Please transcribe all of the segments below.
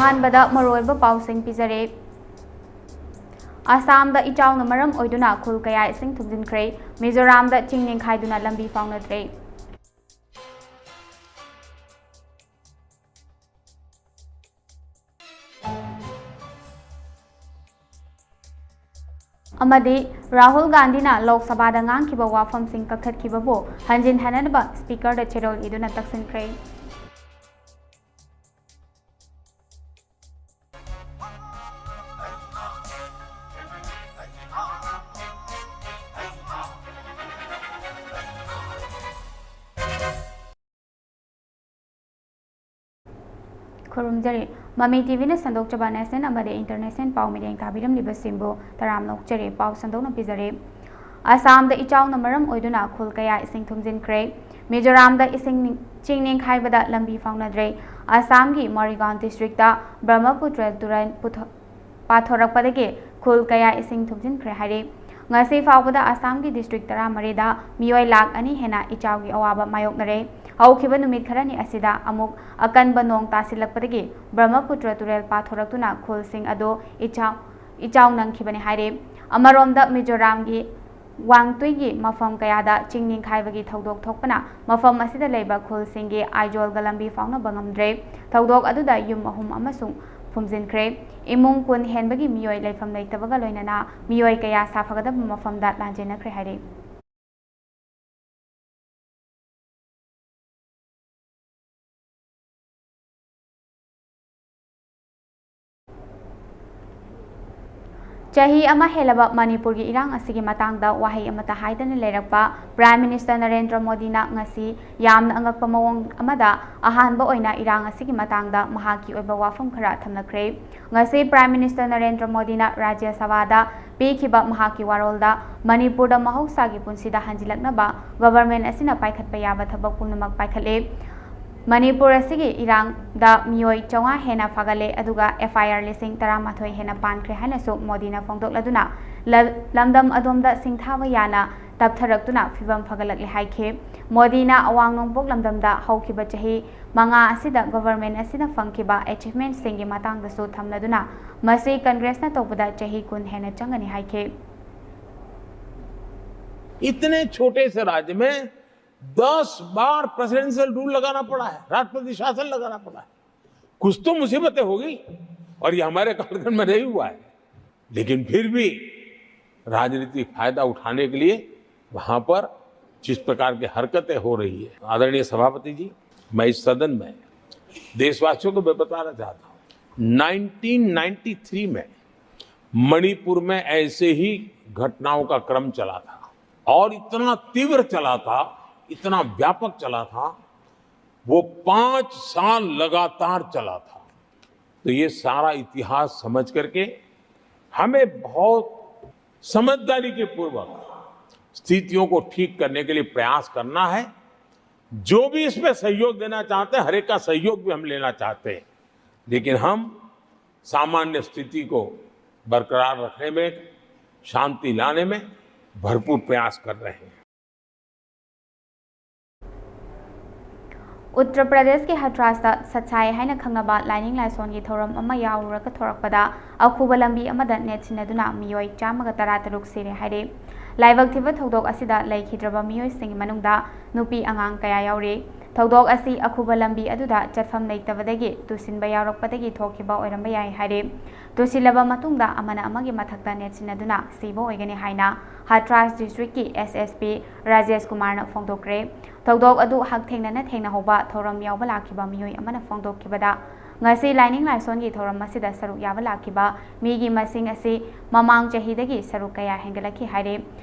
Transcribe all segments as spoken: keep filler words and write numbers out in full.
ꯑꯍꯥꯟꯕꯗ ꯃꯔꯨꯑꯣꯏꯕ ꯄꯥꯎꯁꯤꯡ ꯄꯤꯖꯔꯦ꯫ ꯑꯁꯥꯝꯗ ꯏꯆꯥꯎꯅ ꯃꯔꯝ ꯑꯣꯏꯗꯨꯅ ꯈꯨꯜ ꯀꯌꯥ ꯏꯁꯤꯡ ꯊꯨꯝꯖꯤꯟꯈ꯭ꯔꯦ꯫ ꯃꯤꯖꯣꯔꯥꯝꯗ ꯆꯤꯡ ꯅꯤꯡꯈꯥꯏꯗꯨꯅ ꯂꯝꯕꯤ ꯐꯥꯎꯅꯗ꯭ꯔꯦ꯫ ꯑꯃꯗꯤ ꯔꯥꯍꯨꯜ ꯒꯥꯟꯙꯤꯅ ꯂꯣꯛ ꯁꯚꯥꯗ ꯉꯥꯡꯈꯤꯕ ꯋꯥꯐꯝꯁꯤꯡ ꯀꯛꯊꯠꯈꯤꯕꯕꯨ ꯍꯟꯖꯤꯟ ꯍꯟꯅꯅꯕ ꯁ꯭ꯄꯤꯀꯔꯗ ꯆꯦꯔꯣꯜ ꯏꯗꯨꯅ ꯇꯛꯁꯤꯟꯈ꯭ꯔꯦ꯫ ꯈꯨꯔꯨꯝꯖꯔꯤ꯫ ꯃꯃꯤ ꯇꯤꯚꯤꯅ ꯁꯟꯗꯣꯛꯆꯕ ꯅꯦꯁꯅꯦꯜ ꯑꯃꯗꯤ ꯏꯟꯇꯔꯅꯦꯁꯅꯦꯜ ꯄꯥꯎ ꯃꯤꯠꯌꯦꯡ ꯇꯥꯕꯤꯔꯝꯂꯤꯕꯁꯤꯡꯕꯨ ꯇꯔꯥꯝꯅ ꯑꯣꯛꯆꯔꯤ꯫ ꯄꯥꯎ ꯁꯟꯗꯣꯛꯅ ꯄꯤꯖꯔꯤ꯫ ꯑꯁꯥꯝꯗ ꯏꯆꯥꯎꯅ ꯃꯔꯝ ꯑꯣꯏꯗꯨꯅ ꯈꯨꯜ ꯀꯌꯥ ꯏꯁꯤꯡ ꯊꯨꯝꯖꯤꯟꯈ꯭ꯔꯦ꯫ ꯃꯤꯖꯣꯔꯥꯝꯗ ꯏꯁꯤꯡ ꯅꯤꯡ-, ꯆꯤꯡ ꯅꯤꯡꯈꯥꯏꯕꯗ ꯂꯝꯕꯤ ꯐꯥꯎꯅꯗ꯭ꯔꯦ꯫ ꯑꯁꯥꯝꯒꯤ ꯃꯣꯔꯤꯒꯥꯎꯟ ꯗꯤꯁꯇ꯭ꯔꯤꯛꯇ ꯕ꯭ꯔꯍ꯭ꯃꯄꯨꯇ꯭ꯔ ꯇꯨꯔꯦꯜ ꯄꯨꯊꯣ-, ꯄꯥꯊꯣꯔꯛꯄꯗꯒꯤ ꯈꯨꯜ ꯀꯌꯥ ꯏꯁꯤꯡ ꯊꯨꯝꯖꯤꯟꯈ꯭ꯔꯦ ꯍꯥꯏꯔꯤ꯫ ꯉꯁꯤ ꯐꯥꯎꯕꯗ ꯑꯁꯥꯝꯒꯤ ꯗꯤꯁꯇ꯭ꯔꯤꯛ ꯇꯔꯥꯃꯔꯤꯗ ꯃꯤꯑꯣꯏ ꯂꯥꯈ ꯑꯅꯤ ꯍꯦꯟꯅ ꯏꯆꯥꯎꯒꯤ ꯑꯋꯥꯕ ꯃꯥꯌꯣꯛꯅꯔꯦ꯫ ꯍꯧꯈꯤꯕ ꯅꯨꯃꯤꯠ ꯈꯔꯅꯤ ꯑꯁꯤꯗ ꯑꯃꯨꯛ ꯑꯀꯟꯕ ꯅꯣꯡ ꯇꯥꯁꯤꯜꯂꯛꯄꯗꯒꯤ ꯕ꯭ꯔꯍ꯭ꯃꯄꯨꯇ꯭ꯔ ꯇꯨꯔꯦꯜ ꯄꯥꯊꯣꯔꯛꯇꯨꯅ ꯈꯨꯜꯁꯤꯡ ꯑꯗꯨ ꯏꯆꯥꯎ, ꯏꯆꯥꯎ ꯅꯪꯈꯤꯕꯅꯤ ꯍꯥꯏꯔꯤ꯫ ꯑꯃꯔꯣꯝꯗ ꯃꯤꯖꯣꯔꯥꯝꯒꯤ ꯋꯥꯡꯇꯨꯏꯒꯤ ꯃꯐꯝ ꯀꯌꯥꯗ ꯆꯤꯡ ꯅꯤꯡꯈꯥꯏꯕꯒꯤ ꯊꯧꯗꯣꯛ ꯊꯣꯛꯄꯅ ꯃꯐꯝ ꯑꯁꯤꯗ ꯂꯩꯕ ꯈꯨꯜꯁꯤꯡꯒꯤ ꯑꯥꯏꯖꯣꯜꯒ ꯂꯝꯕꯤ ꯐꯥꯎꯅꯕ ꯉꯝꯗ꯭ꯔꯦ꯫ ꯊꯧꯗꯣꯛ ꯑꯗꯨꯗ ꯌꯨꯝ ꯑꯍꯨꯝ ꯑꯃꯁꯨꯡ ꯐꯨꯝꯖꯤꯟꯈ꯭ꯔꯦ꯫ ꯏꯃꯨꯡ ꯀꯨꯟ ꯍꯦꯟꯕꯒꯤ ꯃꯤꯑꯣꯏ ꯂꯩꯐꯝ ꯂꯩꯇꯕꯒ ꯂꯣꯏꯅꯅ ꯃꯤꯑꯣꯏ ꯀꯌꯥ ꯁꯥꯐꯒꯗꯕ ꯃꯐꯝꯗ ꯂꯥꯟꯖꯦꯟꯅꯈ꯭ꯔꯦ ꯍꯥꯏꯔꯤ꯫ ꯆꯍꯤ ꯑꯃ ꯍꯦꯜꯂꯕ ꯃꯅꯤꯄꯨꯔꯒꯤ ꯏꯔꯥꯡ ꯑꯁꯤꯒꯤ ꯃꯇꯥꯡꯗ ꯋꯥꯍꯩ ꯑꯃꯠꯇ ꯍꯥꯏꯗꯅ ꯂꯩꯔꯛꯄ ꯄ꯭ꯔꯥꯏꯝ ꯃꯤꯅꯤꯁꯇꯔ ꯅꯔꯦꯟꯗ꯭ꯔ ꯃꯣꯗꯤꯅ ꯉꯁꯤ ꯌꯥꯝꯅ ꯑꯉꯛꯄ ꯃꯑꯣꯡ ꯑꯃꯗ ꯑꯍꯥꯟꯕ ꯑꯣꯏꯅ ꯏꯔꯥꯡ ꯑꯁꯤꯒꯤ ꯃꯇꯥꯡꯗ ꯃꯍꯥꯛꯀꯤ ꯑꯣꯏꯕ ꯋꯥꯐꯝ ꯈꯔ ꯊꯝꯂꯛꯈ꯭ꯔꯦ꯫ ꯉꯁꯤ ꯄ꯭ꯔꯥꯏꯝ ꯃꯤꯅꯤꯁꯇꯔ ꯅꯔꯦꯟꯗ꯭ꯔ ꯃꯣꯗꯤꯅ ꯔꯥꯖ꯭ꯌ ꯁꯚꯥꯗ ꯄꯤꯈꯤꯕ ꯃꯍꯥꯛꯀꯤ ꯋꯥꯔꯣꯜꯗ ꯃꯅꯤꯄꯨꯔꯗ ꯃꯍꯧꯁꯥꯒꯤ ꯄꯨꯟꯁꯤꯗ ꯍꯟꯖꯤꯜꯂꯛꯅꯕ ꯒꯚꯔꯟꯃꯦꯟꯠ ꯑꯁꯤꯅ ꯄꯥꯏꯈꯠꯄ ꯌꯥꯕ ꯊꯕꯛ ꯄꯨꯝꯅꯃꯛ ꯄꯥꯏꯈꯠꯂꯦ꯫ ꯃꯅꯤꯄꯨꯔ ꯑꯁꯤꯒꯤ ꯏꯔꯥꯡꯗ ꯃꯤꯑꯣꯏ ꯆꯥꯝꯃꯉꯥ ꯍꯦꯟꯅ ꯐꯥꯒꯠꯂꯦ, ꯑꯗꯨꯒ ꯑꯦꯐ ꯑꯥꯏ ꯑꯥꯔ ꯂꯤꯁꯤꯡ ꯇꯔꯥꯃꯥꯊꯣꯏ ꯍꯦꯟꯅ ꯄꯥꯟꯈ꯭ꯔꯦ ꯍꯥꯏꯅꯁꯨ ꯃꯣꯗꯤꯅ ꯐꯣꯡꯗꯣꯛꯂꯗꯨꯅ, ꯂ-, ꯂꯝꯗꯝ ꯑꯗꯣꯝꯗ ꯁꯤꯡꯊꯥꯕ ꯌꯥꯅ ꯇꯞꯊꯔꯛꯇꯨꯅ ꯐꯤꯕꯝ ꯐꯒꯠꯂꯛꯂꯦ ꯍꯥꯏꯈꯤ꯫ ꯃꯣꯗꯤꯅ ꯑꯋꯥꯡ ꯅꯣꯡꯄꯣꯛ ꯂꯝꯗꯝꯗ ꯍꯧꯈꯤꯕ ꯆꯍꯤ ꯃꯉꯥ ꯑꯁꯤꯗ ꯒꯣꯚꯔꯟꯃꯦꯟꯠ ꯑꯁꯤꯅ ꯐꯪꯈꯤꯕ ꯑꯦꯆꯤꯚꯃꯦꯟꯠꯁꯤꯡꯒꯤ ꯃꯇꯥꯡꯗꯁꯨ ꯊꯝꯂꯗꯨꯅ, ꯃꯁꯤ ꯀꯪꯒ꯭ꯔꯦꯁꯅ ꯇꯧꯕꯗ ꯆꯍꯤ ꯀꯨꯟ ꯍꯦꯟꯅ ꯆꯪꯒꯅꯤ ꯍꯥꯏꯈꯤ꯫ इतने छोटे से राज्य में दस बार प्रेसिडेंशियल रूल लगाना पड़ा है, राष्ट्रपति शासन लगाना पड़ा है। कुछ तो मुसीबतें होगी, और ये हमारे कालखंड में नहीं हुआ है, लेकिन फिर भी राजनीतिक फायदा उठाने के लिए वहां पर जिस प्रकार की हरकतें हो रही है, आदरणीय सभापति जी, मैं इस सदन में देशवासियों को मैं बताना चाहता हूं, नाइनटीन नाइंटी थ्री में मणिपुर में ऐसे ही घटनाओं का क्रम चला था, और इतना तीव्र चला था, इतना व्यापक चला था, वो पांच साल लगातार चला था। तो ये सारा इतिहास समझ करके हमें बहुत समझदारी के पूर्वक स्थितियों को ठीक करने के लिए प्रयास करना है। जो भी इसमें सहयोग देना चाहते हैं, हर एक का सहयोग भी हम लेना चाहते हैं, लेकिन हम सामान्य स्थिति को बरकरार रखने में, शांति लाने में भरपूर प्रयास कर रहे हैं। ꯎꯠꯇꯔ ꯄ꯭ꯔꯗꯦꯁꯀꯤ ꯍꯊ꯭ꯔꯥꯁꯇ ꯁꯠꯁꯥꯏ ꯍꯥꯏꯅ ꯈꯪꯅꯕ ꯂꯥꯏꯅꯤꯡ ꯂꯥꯏꯁꯣꯟꯒꯤ ꯊꯧꯔꯝ ꯑꯃ ꯌꯥꯎꯔꯨꯔꯒ ꯊꯣꯔꯛꯄꯗ ꯑꯈꯨꯕ ꯂꯝꯕꯤ ꯑꯃꯗ ꯅꯦꯠꯁꯤꯟꯅꯗꯨꯅ ꯃꯤꯑꯣꯏ ꯆꯥꯝꯃꯒ ꯇꯔꯥ ꯇꯔꯨꯛ ꯁꯤꯔꯦ ꯍꯥꯏꯔꯦ꯫ ꯂꯥꯏꯕꯛ ꯊꯤꯕ ꯊꯧꯗꯣꯛ ꯑꯁꯤꯗ ꯂꯩꯈꯤꯗ꯭ꯔꯕ ꯃꯤꯑꯣꯏꯁꯤꯡꯒꯤ ꯃꯅꯨꯡꯗ ꯅꯨꯄꯤ ꯑꯉꯥꯡ ꯀꯌꯥ ꯌꯥꯎꯔꯤ꯫ ꯊꯧꯗꯣꯛ ꯑꯁꯤ ꯑꯈꯨꯕ ꯂꯝꯕꯤ ꯑꯗꯨꯗ ꯆꯠꯐꯝ ꯂꯩꯇꯕꯗꯒꯤ ꯇꯨꯁꯤꯟꯕ ꯌꯥꯎꯔꯛꯄꯗꯒꯤ ꯊꯣꯛꯈꯤꯕ ꯑꯣꯏꯔꯝꯕ ꯌꯥꯏ ꯍꯥꯏꯔꯦ꯫ ꯇꯨꯁꯤꯜꯂꯕ ꯃꯇꯨꯡꯗ ꯑꯃꯅ ꯑꯃꯒꯤ ꯃꯊꯛꯇ ꯅꯦꯠꯁꯤꯟꯅꯗꯨꯅ ꯁꯤꯕ ꯑꯣꯏꯒꯅꯤ ꯍꯥꯏꯅ ꯍꯊ꯭ꯔꯥꯁ ꯗꯤꯁꯇ꯭ꯔꯤꯛꯀꯤ ꯑꯦꯁ ꯑꯦꯁ ꯄꯤ ꯔꯥꯖꯦꯁ ꯀꯨꯃꯥꯔꯅ ꯐꯣꯡꯗꯣꯛꯈ꯭ꯔꯦ꯫ ꯊꯧꯗꯣꯛ ꯑꯗꯨ ꯍꯛꯊꯦꯡꯅꯅ ꯊꯦꯡꯅꯍꯧꯕ ꯊꯧꯔꯝ ꯌꯥꯎꯕ ꯂꯥꯛꯈꯤꯕ ꯃꯤꯑꯣꯏ ꯑꯃꯅ ꯐꯣꯡꯗꯣꯛꯈꯤꯕꯗ, ꯉꯁꯤ ꯂꯥꯏꯅꯤꯡ ꯂꯥꯏꯁꯣꯟꯒꯤ ꯊꯧꯔꯝ ꯑꯁꯤꯗ ꯁꯔꯨꯛ ꯌꯥꯕ ꯂꯥꯛꯈꯤꯕ ꯃꯤꯒꯤ ꯃꯁꯤꯡ ꯑꯁꯤ ꯃꯃꯥꯡ ꯆꯍꯤꯗꯒꯤ ꯁꯔꯨꯛ ꯀꯌꯥ ꯍꯦꯟꯒꯠꯂꯛꯈꯤ ꯍꯥꯏꯔꯦ꯫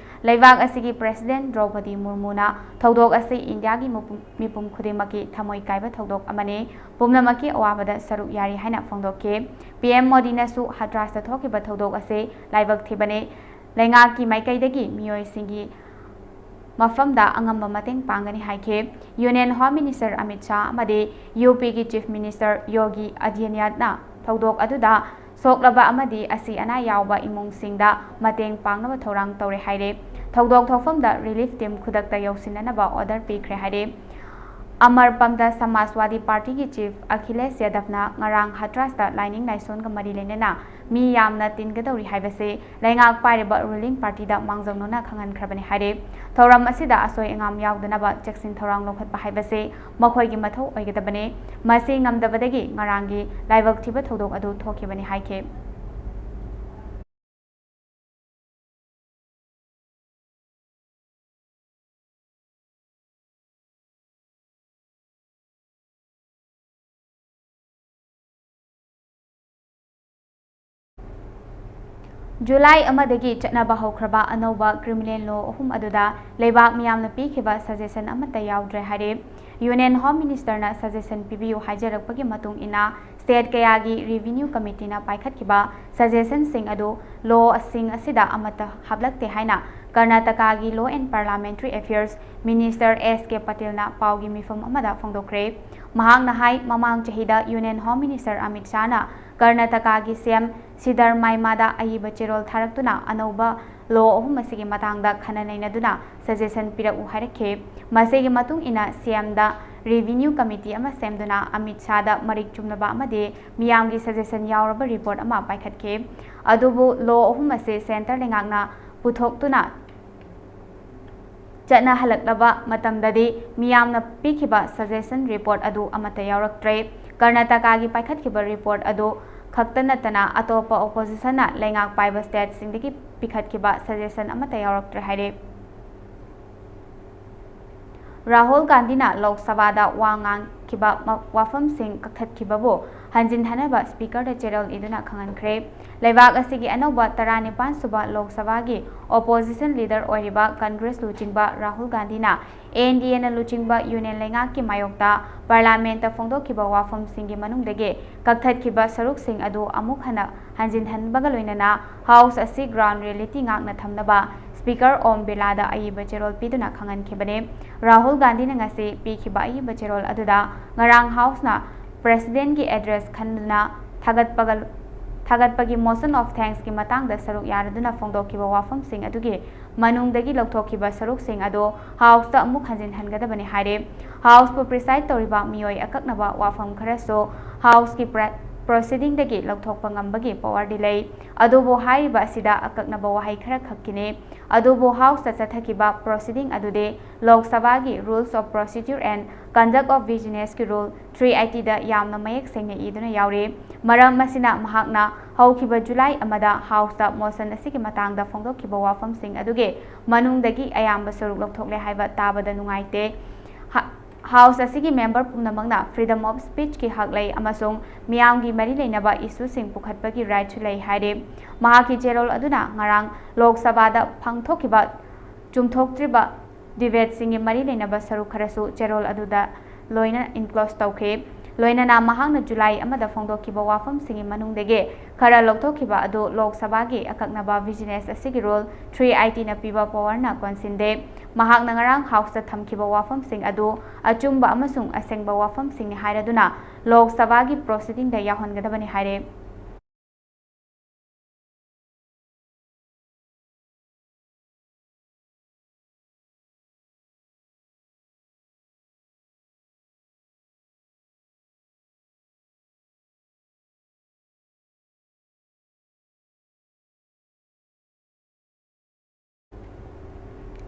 ꯂꯩꯕꯥꯛ ꯑꯁꯤꯒꯤ ꯄ꯭ꯔꯦꯁꯤꯗꯦꯟ ꯗ꯭ꯔꯧꯄꯗꯤ ꯃꯨꯔꯃꯨꯅ ꯊꯧꯗꯣꯛ ꯑꯁꯤ ꯏꯟꯗꯤꯌꯥꯒꯤ ꯃꯤꯄꯨꯝ, ꯃꯤꯄꯨꯝ ꯈꯨꯗꯤꯡꯃꯛꯀꯤ ꯊꯃꯣꯏ ꯀꯥꯏꯕ ꯊꯧꯗꯣꯛ ꯑꯃꯅꯤ, ꯄꯨꯝꯅꯃꯛꯀꯤ ꯑꯋꯥꯕꯗ ꯁꯔꯨꯛ ꯌꯥꯔꯤ ꯍꯥꯏꯅ ꯐꯣꯡꯗꯣꯛꯈꯤ꯫ ꯄꯤ ꯑꯦꯝ ꯃꯣꯗꯤꯅꯁꯨ ꯍꯊ꯭ꯔꯥꯁꯇ ꯊꯣꯛꯈꯤꯕ ꯊꯧꯗꯣꯛ ꯑꯁꯤ ꯂꯥꯏꯕꯛ ꯊꯤꯕꯅꯤ꯫ ꯂꯩꯉꯥꯛꯀꯤ ꯃꯥꯏꯀꯩꯗꯒꯤ ꯃꯤꯑꯣꯏꯁꯤꯡꯒꯤ ꯃꯐꯝꯗ ꯑꯉꯝꯕ ꯃꯇꯦꯡ ꯄꯥꯡꯒꯅꯤ ꯍꯥꯏꯈꯤ꯫ Union Home Minister Amit Shah ꯑꯃꯗꯤ UP ꯒꯤ Chief Minister ꯌꯣꯒꯤ ꯑꯗꯤꯇ꯭ꯌꯅꯥꯊꯅ ꯊꯧꯗꯣꯛ ꯑꯗꯨꯗ ꯁꯣꯛꯂꯕ ꯑꯃꯗꯤ ꯑꯁꯤ ꯑꯅꯥ ꯌꯥꯎꯕ ꯏꯃꯨꯡꯁꯤꯡꯗ ꯃꯇꯦꯡ ꯄꯥꯡꯅꯕ ꯊꯧꯔꯥꯡ ꯇꯧꯔꯦ ꯍꯥꯏꯔꯦ꯫ ꯊꯧꯗꯣꯛ ꯊꯣꯛꯐꯝꯗ relief team ꯈꯨꯗꯛꯇ ꯌꯧꯁꯤꯟꯅꯅꯕ order ꯄꯤꯈ꯭ꯔꯦ ꯍꯥꯏꯔꯦ꯫ ꯑꯃꯔ ꯄꯝꯗ ꯁꯃꯥꯖꯋꯥꯗꯤ ꯄꯥꯔꯇꯤꯒꯤ Chief ꯑꯈꯤꯂꯦꯁ ꯌꯥꯗꯕꯅ ꯉꯔꯥꯡ ꯍꯊ꯭ꯔꯥꯁꯇ ꯂꯥꯏꯅꯤꯡ ꯂꯥꯏꯁꯣꯟꯒ ꯃꯔꯤ ꯂꯩꯅꯅ ꯃꯤ ꯌꯥꯝꯅ ꯇꯤꯟꯒꯗꯧꯔꯤ ꯍꯥꯏꯕꯁꯤ ꯂꯩꯉꯥꯛ ꯄꯥꯏꯔꯤꯕ ruling party ꯗ ꯃꯥꯡꯖꯧꯅꯅ ꯈꯪꯍꯟꯈ꯭ꯔꯕꯅꯤ ꯍꯥꯏꯔꯦ꯫ ꯊꯧꯔꯝ ꯑꯁꯤꯗ ꯑꯁꯣꯏ ꯑꯉꯥꯝ ꯌꯥꯎꯗꯅꯕ ꯆꯦꯛꯁꯤꯟ ꯊꯧꯔꯥꯡ ꯂꯧꯈꯠꯄ ꯍꯥꯏꯕꯁꯤ ꯃꯈꯣꯏꯒꯤ ꯃꯊꯧ ꯑꯣꯏꯒꯗꯕꯅꯤ꯫ ꯃꯁꯤ ꯉꯝꯗꯕꯗꯒꯤ ꯉꯔꯥꯡꯒꯤ ꯂꯥꯏꯕꯛ ꯊꯤꯕ ꯊꯧꯗꯣꯛ ꯑꯗꯨ ꯊꯣꯛꯈꯤꯕꯅꯤ ꯍꯥꯏꯈꯤ꯫ ꯖꯨꯂꯥꯏ ꯑꯃꯗꯒꯤ ꯆꯠꯅꯕ ꯍꯧꯈ꯭ꯔꯕ ꯑꯅꯧꯕ criminal law ꯑꯍꯨꯝ ꯑꯗꯨꯗ ꯂꯩꯕꯥꯛ ꯃꯤꯌꯥꯝꯅ ꯄꯤꯈꯤꯕ suggestion ꯑꯃꯠꯇ ꯌꯥꯎꯗ꯭ꯔꯦ ꯍꯥꯏꯔꯦ꯫ Union Home Minister ꯅ suggestion ꯄꯤꯕꯤꯌꯨ ꯍꯥꯏꯖꯔꯛꯄꯒꯤ ꯃꯇꯨꯡ ꯏꯟꯅ state ꯀꯌꯥꯒꯤ revenue committee ꯅ ꯄꯥꯏꯈꯠꯈꯤꯕ suggestion ꯁꯤꯡ ꯑꯗꯨ law ꯁꯤꯡ ꯑꯁꯤꯗ ꯑꯃꯠꯇ ꯍꯥꯞꯂꯛꯇꯦ ꯍꯥꯏꯅ ꯀꯔꯅꯥꯇꯀꯥꯒꯤ Law and Parliamentary Affairs Minister S K Patil ꯅ ꯄꯥꯎꯒꯤ ꯃꯤꯐꯝ ꯑꯃꯗ ꯐꯣꯡꯗꯣꯛꯈ꯭ꯔꯦ꯫ ꯃꯍꯥꯛꯅ ꯍꯥꯏ, ꯃꯃꯥꯡ ꯆꯍꯤꯗ Union Home Minister Amit ꯁꯥꯍꯅ ꯀꯔꯅꯥꯇꯀꯥꯒꯤ C M ꯁꯤꯗꯔꯃꯥꯏꯃꯥꯗ ꯑꯏꯕ ꯆꯦꯔꯣꯜ ꯊꯥꯔꯛꯇꯨꯅ ꯑꯅꯧꯕ law ꯑꯍꯨꯝ ꯑꯁꯤꯒꯤ ꯃꯇꯥꯡꯗ ꯈꯟꯅ ꯅꯩꯅꯗꯨꯅ suggestion ꯄꯤꯔꯛꯎ ꯍꯥꯏꯔꯛꯈꯤ꯫ ꯃꯁꯤꯒꯤ ꯃꯇꯨꯡ ꯏꯟꯅ C M ꯗ revenue committee ꯑꯃ ꯁꯦꯝꯗꯨꯅ ꯑꯃꯤꯠ ꯁꯥꯍꯗ ꯃꯔꯤꯛ ꯆꯨꯝꯂꯕ ꯑꯃꯗꯤ ꯃꯤꯌꯥꯝꯒꯤ suggestion ꯌꯥꯎꯔꯕ report ꯑꯃ ꯄꯥꯏꯈꯠꯈꯤ꯫ ꯑꯗꯨꯕꯨ law ꯑꯍꯨꯝ ꯑꯁꯤ centre ꯂꯩꯉꯥꯛꯅ ꯄꯨꯊꯣꯛꯇꯨꯅ ꯆꯠꯅꯍꯜꯂꯛꯂꯕ ꯃꯇꯝꯗꯗꯤ ꯃꯤꯌꯥꯝꯅ ꯄꯤꯈꯤꯕ suggestion report ꯑꯗꯨ ꯑꯃꯠꯇ ꯌꯥꯎꯔꯛꯇ꯭ꯔꯦ꯫ ꯀꯔꯅꯥꯇꯀꯥꯒꯤ ꯄꯥꯏꯈꯠꯈꯤꯕ report ꯑꯗꯨ ꯈꯛꯇ ꯅꯠꯇꯅ ꯑꯇꯣꯞꯄ opposition ꯅ ꯂꯩꯉꯥꯛ ꯄꯥꯏꯕ state ꯁꯤꯡꯗꯒꯤ ꯄꯤꯈꯠꯈꯤꯕ suggestion ꯑꯃꯠꯇ ꯌꯥꯎꯔꯛꯇ꯭ꯔꯦ ꯍꯥꯏꯔꯦ꯫ ꯔꯥꯍꯨꯜ ꯒꯥꯟꯙꯤꯅ ꯂꯣꯛ ꯁꯚꯥꯗ ꯋꯥ ꯉꯥꯡꯈꯤꯕ ꯃ-, ꯋꯥꯐꯝꯁꯤꯡ ꯀꯛꯊꯠꯈꯤꯕꯕꯨ ꯍꯟꯖꯤꯟꯍꯟꯅꯕ speaker ꯗ ꯆꯦꯔꯣꯜ ꯏꯗꯨꯅ ꯈꯪꯍꯟꯈ꯭ꯔꯦ꯫ ꯂꯩꯕꯥꯛ ꯑꯁꯤꯒꯤ ꯑꯅꯧꯕ ꯇꯔꯥꯅꯤꯄꯥꯟ ꯁꯨꯕ ꯂꯣꯛ ꯁꯚꯥꯒꯤ opposition leader ꯑꯣꯏꯔꯤꯕ Congress ꯂꯨꯆꯤꯡꯕ ꯔꯥꯍꯨꯜ ꯒꯥꯟꯙꯤꯅ N D A ꯅ ꯂꯨꯆꯤꯡꯕ Union ꯂꯩꯉꯥꯛꯀꯤ ꯃꯥꯌꯣꯛꯇ Parliament ꯇ ꯐꯣꯡꯗꯣꯛꯈꯤꯕ ꯋꯥꯐꯝꯁꯤꯡꯒꯤ ꯃꯅꯨꯡꯗꯒꯤ ꯀꯛꯊꯠꯈꯤꯕ ꯁꯔꯨꯛꯁꯤꯡ ꯑꯗꯨ ꯑꯃꯨꯛ ꯍꯟꯅ ꯍꯟꯖꯤꯟꯍꯟꯕꯒ ꯂꯣꯏꯅꯅ House ꯑꯁꯤ ground reality ꯉꯥꯛꯅ ꯊꯝꯅꯕ ꯁ꯭ꯄꯤꯀꯔ ꯑꯣꯝ ꯕꯤꯔꯂꯥꯗ ꯑꯏꯕ ꯆꯦꯔꯣꯜ ꯄꯤꯗꯨꯅ ꯈꯪꯍꯟꯈꯤꯕꯅꯤ꯫ ꯔꯥꯍꯨꯜ ꯒꯥꯟꯙꯤꯅ ꯉꯁꯤ ꯄꯤꯈꯤꯕ ꯑꯏꯕ ꯆꯦꯔꯣꯜ ꯑꯗꯨꯗ ꯉꯔꯥꯡ ꯍꯥꯎꯁꯅ ꯄ꯭ꯔꯦꯁꯤꯗꯦꯟꯠꯀꯤ ꯑꯦꯗ꯭ꯔꯦꯁ ꯈꯟꯗꯨꯅ ꯊꯥꯒꯠꯄꯒ-, ꯊꯥꯒꯠꯄꯒꯤ motion of thanksꯀꯤ ꯃꯇꯥꯡꯗ ꯁꯔꯨꯛ ꯌꯥꯔꯗꯨꯅ ꯐꯣꯡꯗꯣꯛꯈꯤꯕ ꯋꯥꯐꯝꯁꯤꯡ ꯑꯗꯨꯒꯤ ꯃꯅꯨꯡꯗꯒꯤ ꯂꯧꯊꯣꯛꯈꯤꯕ ꯁꯔꯨꯛꯁꯤꯡ ꯑꯗꯨ ꯍꯥꯎꯁꯇ ꯑꯃꯨꯛ ꯍꯟꯖꯤꯟ ꯍꯟꯒꯗꯕꯅꯤ ꯍꯥꯏꯔꯦ꯫ ꯍꯥꯎꯁꯄꯨ preside ꯇꯧꯔꯤꯕ ꯃꯤꯑꯣꯏ ꯑꯀꯛꯅꯕ ꯋꯥꯐꯝ ꯈꯔꯁꯨ ꯍꯥꯎꯁꯀꯤ ꯄ꯭ꯔ-, proceedingꯗꯒꯤ ꯂꯧꯊꯣꯛꯄ ꯉꯝꯕꯒꯤ powerꯗꯤ ꯂꯩ꯫ ꯑꯗꯨꯕꯨ ꯍꯥꯏꯔꯤꯕ ꯑꯁꯤꯗ ꯑꯀꯛꯅꯕ ꯋꯥꯍꯩ ꯈꯔ ꯈꯛꯀꯤꯅꯤ꯫ ꯑꯗꯨꯕꯨ ꯍꯥꯎꯁꯇ ꯆꯠꯊꯈꯤꯕ proceeding ꯑꯗꯨꯗꯤ ꯂꯣꯛ ꯁꯚꯥꯒꯤ Rules of Procedure and Conduct of Businessꯀꯤ Rule three eightyꯗ ꯌꯥꯝꯅ ꯃꯌꯦꯛ ꯁꯦꯡꯅ ꯏꯗꯨꯅ ꯌꯥꯎꯔꯤ꯫ ꯃꯔꯝ ꯑꯁꯤꯅ ꯃꯍꯥꯛꯅ ꯍꯧꯈꯤꯕ ꯖꯨꯂꯥꯏ ꯑꯃꯗ ꯍꯥꯎꯁꯇ motion ꯑꯁꯤꯒꯤ ꯃꯇꯥꯡꯗ ꯐꯣꯡꯗꯣꯛꯈꯤꯕ ꯋꯥꯐꯝꯁꯤꯡ ꯑꯗꯨꯒꯤ ꯃꯅꯨꯡꯗꯒꯤ ꯑꯌꯥꯝꯕ ꯁꯔꯨꯛ ꯂꯧꯊꯣꯛꯂꯦ ꯍꯥꯏꯕ ꯇꯥꯕꯗ ꯅꯨꯡꯉꯥꯏꯇꯦ꯫ ꯍ-, ꯍꯥꯎꯁ ꯑꯁꯤꯒꯤ ꯃꯦꯝꯕꯔ ꯄꯨꯝꯅꯃꯛꯅ freedom of speechꯀꯤ ꯍꯛ ꯂꯩ ꯑꯃꯁꯨꯡ ꯃꯤꯌꯥꯝꯒꯤ ꯃꯔꯤ ꯂꯩꯅꯕ issueꯁꯤꯡ ꯄꯨꯈꯠꯄꯒꯤ rightꯁꯨ ꯂꯩ ꯍꯥꯏꯔꯤ꯫ ꯃꯍꯥꯛꯀꯤ ꯆꯦꯔꯣꯜ ꯑꯗꯨꯅ ꯉꯔꯥꯡ ꯂꯣꯛ ꯁꯚꯥꯗ ꯄꯥꯡꯊꯣꯛꯈꯤꯕ ꯆꯨꯝꯊꯣꯛꯇ꯭ꯔꯤꯕ debateꯁꯤꯡꯒꯤ ꯃꯔꯤ ꯂꯩꯅꯕ ꯁꯔꯨꯛ ꯈꯔꯁꯨ ꯆꯦꯔꯣꯜ ꯑꯗꯨꯗ ꯂꯣꯏꯅ include ꯇꯧꯈꯤ꯫ ꯂꯣꯏꯅꯅ ꯃꯍꯥꯛꯅ ꯖꯨꯂꯥꯏ ꯑꯃꯗ ꯐꯣꯡꯗꯣꯛꯈꯤꯕ ꯋꯥꯐꯝꯁꯤꯡꯒꯤ ꯃꯅꯨꯡꯗꯒꯤ ꯈꯔ ꯂꯧꯊꯣꯛꯈꯤꯕ ꯑꯗꯨ ꯂꯣꯛ ꯁꯚꯥꯒꯤ ꯑꯀꯛꯅꯕ business ꯑꯁꯤꯒꯤ Rule three eightyꯅ ꯄꯤꯕ powerꯅ ꯀꯣꯟꯁꯤꯟꯗꯦ꯫ ꯃꯍꯥꯛꯅ ꯉꯔꯥꯡ ꯍꯥꯎꯁꯇ ꯊꯝꯈꯤꯕ ꯋꯥꯐꯝꯁꯤꯡ ꯑꯗꯨ ꯑꯆꯨꯝꯕ ꯑꯃꯁꯨꯡ ꯑꯁꯦꯡꯕ ꯋꯥꯐꯝꯁꯤꯡꯅꯤ ꯍꯥꯏꯔꯗꯨꯅ ꯂꯣꯛ ꯁꯚꯥꯒꯤ proceedingꯗ ꯌꯥꯎꯍꯟꯒꯗꯕꯅꯤ ꯍꯥꯏꯔꯦ꯫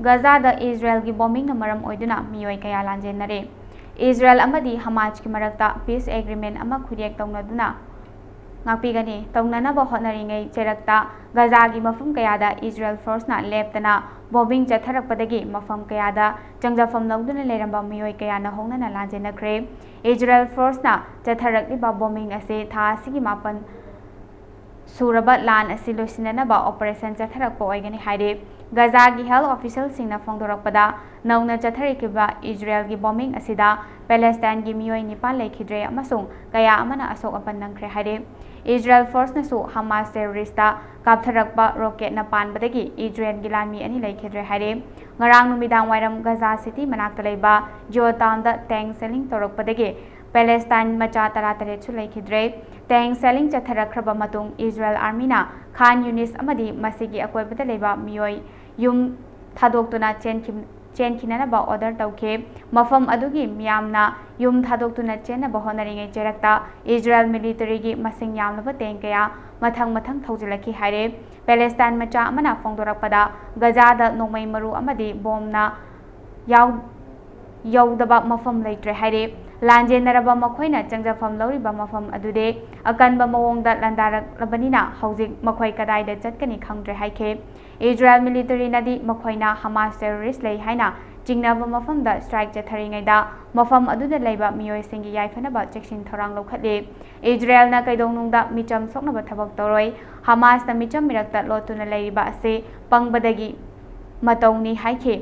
ꯒꯖꯥꯗ ꯏꯖꯔꯦꯜꯒꯤ ꯕꯣꯝꯕꯤꯡꯅ ꯃꯔꯝ ꯑꯣꯏꯗꯨꯅ ꯃꯤꯑꯣꯏ ꯀꯌꯥ ꯂꯥꯟꯖꯦꯟꯅꯔꯦ꯫ ꯏꯖꯔꯦꯜ ꯑꯃꯗꯤ ꯍꯃꯥꯁꯀꯤ ꯃꯔꯛꯇ peace agreement ꯑꯃ ꯈꯨꯠꯌꯦꯛ ꯇꯧꯅꯗꯨꯅ ꯉꯥꯛꯄꯤꯒꯅꯤ ꯇꯧꯅꯅꯕ ꯍꯣꯠꯅꯔꯤꯉꯩ ꯆꯩꯔꯛꯇ ꯒꯖꯥꯒꯤ ꯃꯐꯝ ꯀꯌꯥꯗ ꯏꯖꯔꯦꯜ ꯐꯣꯔꯁꯅ ꯂꯦꯞꯇꯅ ꯕꯣꯝꯕꯤꯡ ꯆꯠꯊꯔꯛꯄꯗꯒꯤ ꯃꯐꯝ ꯀꯌꯥꯗ ꯆꯪꯖꯐꯝ ꯂꯧꯗꯨꯅ ꯂꯩꯔꯝꯕ ꯃꯤꯑꯣꯏ ꯀꯌꯥꯅ ꯍꯧꯅꯅ ꯂꯥꯟꯖꯦꯟꯅꯈ꯭ꯔꯦ꯫ ꯏꯖꯔꯦꯜ ꯐꯣꯔꯁꯅ ꯆꯠꯊꯔꯛꯂꯤꯕ ꯕꯣꯝꯕꯤꯡ ꯑꯁꯤ ꯊꯥ ꯑꯁꯤꯒꯤ ꯃꯥꯄꯟ ꯁꯨꯔꯕ ꯂꯥꯟ ꯑꯁꯤ ꯂꯣꯏꯁꯤꯟꯅꯅꯕ operation ꯆꯠꯊꯔꯛꯄ ꯑꯣꯏꯒꯅꯤ ꯍꯥꯏꯔꯤ꯫ ꯒꯖꯥꯒꯤ health officialꯁꯤꯡꯅ ꯐꯣꯡꯗꯣꯔꯛꯄꯗ, ꯅꯧꯅ ꯆꯠꯊꯔꯛꯈꯤꯕ ꯏꯖꯔꯦꯜꯒꯤ ꯕꯣꯝꯕꯤꯡ ꯑꯁꯤꯗ ꯄꯦꯂꯦꯁꯇꯥꯏꯟꯒꯤ ꯃꯤꯑꯣꯏ ꯅꯤꯄꯥꯟ ꯂꯩꯈꯤꯗ꯭ꯔꯦ ꯑꯃꯁꯨꯡ ꯀꯌꯥ ꯑꯃꯅ ꯑꯁꯣꯛ ꯑꯄꯟ ꯅꯪꯈ꯭ꯔꯦ ꯍꯥꯏꯔꯤ꯫ ꯏꯖꯔꯦꯜ ꯐꯣꯔꯁꯅꯁꯨ ꯍꯃꯥꯁ ꯇꯦꯔꯣꯔꯤꯁꯇ ꯀꯥꯞꯊꯔꯛꯄ ꯔꯣꯀꯦꯠꯅ ꯄꯥꯟꯕꯗꯒꯤ ꯏꯖꯔꯦꯜꯒꯤ ꯂꯥꯟꯃꯤ ꯑꯅꯤ ꯂꯩꯈꯤꯗ꯭ꯔꯦ ꯍꯥꯏꯔꯦ꯫ ꯉꯔꯥꯡ ꯅꯨꯃꯤꯗꯥꯡ ꯋꯥꯏꯔꯝ ꯒꯖꯥ ꯁꯤꯇꯤ ꯃꯅꯥꯛꯇ ꯂꯩꯕ ꯖꯤꯑꯣ ꯇꯥꯎꯟꯗ ꯇꯦꯡ ꯁꯦꯂꯤꯡ ꯇꯧꯔꯛꯄꯗꯒꯤ ꯄꯦꯂꯦꯁꯇꯥꯏꯟ ꯃꯆꯥ ꯇꯔꯥꯇꯔꯦꯠꯁꯨ ꯂꯩꯈꯤꯗ꯭ꯔꯦ꯫ ꯇꯦꯡ ꯁꯦꯂꯤꯡ ꯆꯠꯊꯔꯛꯈ꯭ꯔꯕ ꯃꯇꯨꯡ ꯏꯖꯔꯦꯜ ꯑꯥꯔꯃꯤꯅ ꯈꯥꯟ ꯌꯨꯅꯤꯁ ꯑꯃꯗꯤ ꯃꯁꯤꯒꯤ ꯑꯀꯣꯏꯕꯗ ꯂꯩꯕ ꯃꯤꯑꯣꯏ ꯌꯨꯝ ꯊꯥꯗꯣꯛꯇꯨꯅ ꯆꯦꯟꯈꯤ-, ꯆꯦꯟꯈꯤꯅꯅꯕ ꯑꯣꯔꯗꯔ ꯇꯧꯈꯤ꯫ ꯃꯐꯝ ꯑꯗꯨꯒꯤ ꯃꯤꯌꯥꯝꯅ ꯌꯨꯝ ꯊꯥꯗꯣꯛꯇꯨꯅ ꯆꯦꯟꯅꯕ ꯍꯣꯠꯅꯔꯤꯉꯩ ꯆꯩꯔꯛꯇ ꯏꯖꯔꯦꯜ ꯃꯤꯂꯤꯇꯔꯤꯒꯤ ꯃꯁꯤꯡ ꯌꯥꯝꯂꯕ ꯇꯦꯡ ꯀꯌꯥ ꯃꯊꯪ ꯃꯊꯪ ꯊꯧꯖꯤꯜꯂꯛꯈꯤ ꯍꯥꯏꯔꯦ꯫ ꯄꯦꯂꯦꯁꯇꯥꯏꯟ ꯃꯆꯥ ꯑꯃꯅ ꯐꯣꯡꯗꯣꯔꯛꯄꯗ, ꯒꯖꯥꯗ ꯅꯣꯡꯃꯩ ꯃꯔꯨ ꯑꯃꯗꯤ ꯕꯣꯝꯅ ꯌꯥꯎ-, ꯌꯧꯗꯕ ꯃꯐꯝ ꯂꯩꯇ꯭ꯔꯦ ꯍꯥꯏꯔꯦ꯫ ꯂꯥꯟꯖꯦꯟꯅꯔꯕ ꯃꯈꯣꯏꯅ ꯆꯪꯖꯐꯝ ꯂꯧꯔꯤꯕ ꯃꯐꯝ ꯑꯗꯨꯗꯤ ꯑꯀꯟꯕ ꯃꯑꯣꯡꯗ ꯂꯥꯟꯗꯥꯔꯛꯂꯕꯅꯤꯅ ꯍꯧꯖꯤꯛ ꯃꯈꯣꯏ ꯀꯗꯥꯏꯗ ꯆꯠꯀꯅꯤ ꯈꯪꯗ꯭ꯔꯦ ꯍꯥꯏꯈꯤ꯫ ꯏꯖꯔꯦꯜ ꯃꯤꯂꯤꯇꯔꯤꯅꯗꯤ ꯃꯈꯣꯏꯅ ꯍꯃꯥꯁ ꯇꯦꯔꯣꯔꯤꯁ ꯂꯩ ꯍꯥꯏꯅ ꯆꯤꯡꯅꯕ ꯃꯐꯝꯗ ꯁ꯭ꯇ꯭ꯔꯥꯏꯛ ꯆꯠꯊꯔꯤꯉꯩꯗ ꯃꯐꯝ ꯑꯗꯨꯗ ꯂꯩꯕ ꯃꯤꯑꯣꯏꯁꯤꯡꯒꯤ ꯌꯥꯏꯐꯅꯕ ꯆꯦꯛꯁꯤꯟ ꯊꯧꯔꯥꯡ ꯂꯧꯈꯠꯂꯤ꯫ ꯏꯖꯔꯦꯜꯅ ꯀꯩꯗꯧꯅꯨꯡꯗ ꯃꯤꯆꯝ ꯁꯣꯛꯅꯕ ꯊꯕꯛ ꯇꯧꯔꯣꯏ꯫ ꯍꯃꯥꯁꯅ ꯃꯤꯆꯝ ꯃꯤꯔꯛꯇ ꯂꯣꯠꯇꯨꯅ ꯂꯩꯔꯤꯕ ꯑꯁꯤ ꯄꯪꯕꯗꯒꯤ ꯃꯇꯧꯅꯤ ꯍꯥꯏꯈꯤ꯫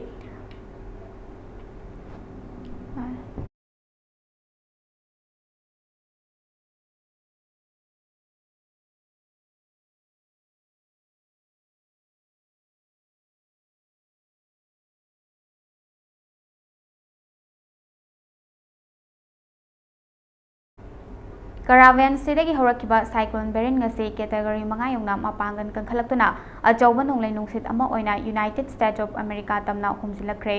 ꯀꯔꯥꯚꯦꯟꯁꯤꯗꯒꯤ ꯍꯧꯔꯛꯈꯤꯕ ꯁꯥꯏꯀ꯭ꯂꯣꯟ ꯕꯦꯔꯤꯟ ꯉꯁꯤ ꯀꯦꯇꯒꯣꯔꯤ ꯃꯉꯥ ꯌꯧꯅ ꯃꯄꯥꯡꯒꯜ ꯀꯟꯈꯠꯂꯛꯇꯨꯅ ꯑꯆꯧꯕ ꯅꯣꯡꯂꯩ ꯅꯨꯡꯁꯤꯠ ꯑꯃ ꯑꯣꯏꯅ ꯌꯨꯅꯥꯏꯇꯦꯗ ꯁ꯭ꯇꯦꯠꯁ ꯑꯣꯐ ꯑꯃꯦꯔꯤꯀꯥ ꯇꯝꯅ ꯍꯨꯝꯖꯤꯜꯂꯛꯈ꯭ꯔꯦ꯫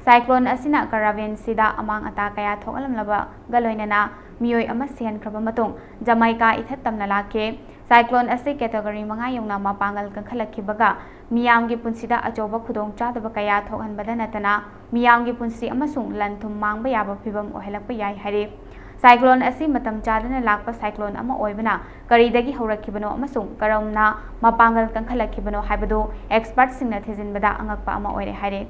ꯁꯥꯏꯀ꯭ꯂꯣꯟ ꯑꯁꯤꯅ ꯀꯔꯥꯚꯦꯟꯁꯤꯗ ꯑꯃꯥꯡ ꯑꯇꯥ ꯀꯌꯥ ꯊꯣꯛꯍꯜꯂꯝꯂꯕꯒ ꯂꯣꯏꯅꯅ ꯃꯤꯑꯣꯏ ꯑꯃ ꯁꯤꯍꯟꯈ꯭ꯔꯕ ꯃꯇꯨꯡ ꯖꯃꯥꯏꯀꯥ ꯏꯊꯠ ꯇꯝꯅ ꯂꯥꯛꯈꯤ꯫ ꯁꯥꯏꯀ꯭ꯂꯣꯟ ꯑꯁꯤ ꯀꯦꯇꯒꯣꯔꯤ ꯃꯉꯥ ꯌꯧꯅ ꯃꯄꯥꯡꯒꯜ ꯀꯟꯈꯠꯂꯛꯈꯤꯕꯒ ꯃꯤꯌꯥꯝꯒꯤ ꯄꯨꯟꯁꯤꯗ ꯑꯆꯧꯕ ꯈꯨꯗꯣꯡꯆꯥꯗꯕ ꯀꯌꯥ ꯊꯣꯛꯍꯟꯕꯗ ꯅꯠꯇꯅ ꯃꯤꯌꯥꯝꯒꯤ ꯄꯨꯟꯁꯤ ꯑꯃꯁꯨꯡ ꯂꯟ ꯊꯨꯝ ꯃꯥꯡꯕ ꯌꯥꯕ ꯐꯤꯚꯝ ꯑꯣꯏꯍꯜꯂꯛꯄ ꯌꯥꯏ ꯍꯥꯏꯔꯤ꯫ ꯁꯥꯏꯀ꯭ꯂꯣꯟ ꯑꯁꯤ ꯃꯇꯝ ꯆꯥꯗꯅ ꯂꯥꯛꯄ ꯁꯥꯏꯀ꯭ꯂꯣꯟ ꯑꯃ ꯑꯣꯏꯕꯅ ꯀꯔꯤꯗꯒꯤ ꯍꯧꯔꯛꯈꯤꯕꯅꯣ ꯑꯃꯁꯨꯡ ꯀꯔꯝꯅ ꯃꯄꯥꯡꯒꯜ ꯀꯟꯈꯠꯂꯛꯈꯤꯕꯅꯣ ꯍꯥꯏꯕꯗꯨ ꯑꯦꯛꯁꯄꯔꯠꯁꯤꯡꯅ ꯊꯤꯖꯤꯟꯕꯗ ꯑꯉꯛꯄ ꯑꯃ ꯑꯣꯏꯔꯦ ꯍꯥꯏꯔꯤ꯫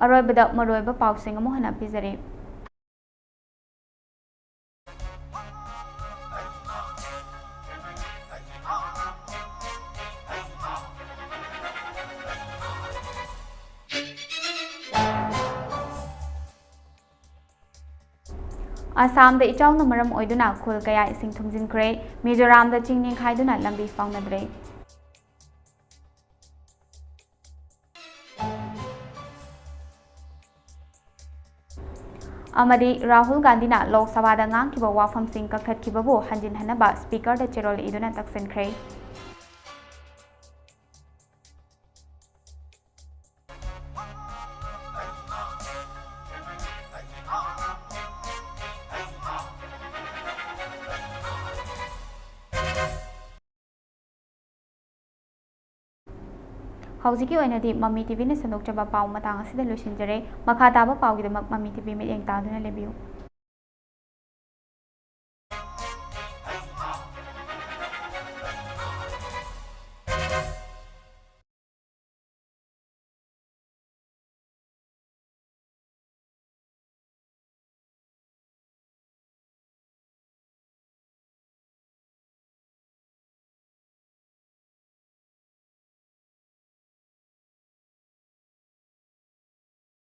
ꯑꯔꯣꯏꯕꯗ ꯃꯔꯨꯑꯣꯏꯕ ꯄꯥꯎꯁꯤꯡ ꯑꯃꯨꯛ ꯍꯟꯅ ꯄꯤꯖꯔꯤ꯫ ꯑꯁꯥꯝꯗ ꯏꯆꯥꯎꯅ ꯃꯔꯝ ꯑꯣꯏꯗꯨꯅ ꯈꯨꯜ ꯀꯌꯥ ꯏꯁꯤꯡ ꯊꯨꯝꯖꯤꯟꯈ꯭ꯔꯦ꯫ ꯃꯤꯖꯣꯔꯥꯝꯗ ꯆꯤꯡ ꯅꯤꯡꯈꯥꯏꯗꯨꯅ ꯂꯝꯕꯤ ꯐꯥꯎꯅꯗ꯭ꯔꯦ꯫ ꯑꯃꯗꯤ ꯔꯥꯍꯨꯜ ꯒꯥꯟꯙꯤꯅ ꯂꯣꯛ ꯁꯚꯥꯗ ꯉꯥꯡꯈꯤꯕ ꯋꯥꯐꯝꯁꯤꯡ ꯀꯛꯊꯠꯈꯤꯕꯕꯨ ꯍꯟꯖꯤꯟꯍꯟꯅꯕ ꯁ꯭ꯄꯤꯀꯔꯗ ꯆꯦꯔꯣꯜ ꯏꯗꯨꯅ ꯇꯛꯁꯤꯟꯈ꯭ꯔꯦ꯫ ꯍꯧꯖꯤꯛꯀꯤ ꯑꯣꯏꯅꯗꯤ ꯃꯃꯤ ꯇꯤꯚꯤꯅ ꯁꯟꯗꯣꯛꯆꯕ ꯄꯥꯎ ꯃꯇꯥꯡ ꯑꯁꯤꯗ ꯂꯣꯏꯁꯤꯟꯖꯔꯦ꯫ ꯃꯈꯥ ꯇꯥꯕ ꯄꯥꯎꯒꯤꯗꯃꯛ ꯃꯃꯤ ꯇꯤꯚꯤ ꯃꯤꯠꯌꯦꯡ ꯇꯥꯗꯨꯅ ꯂꯩꯕꯤꯌꯨ꯫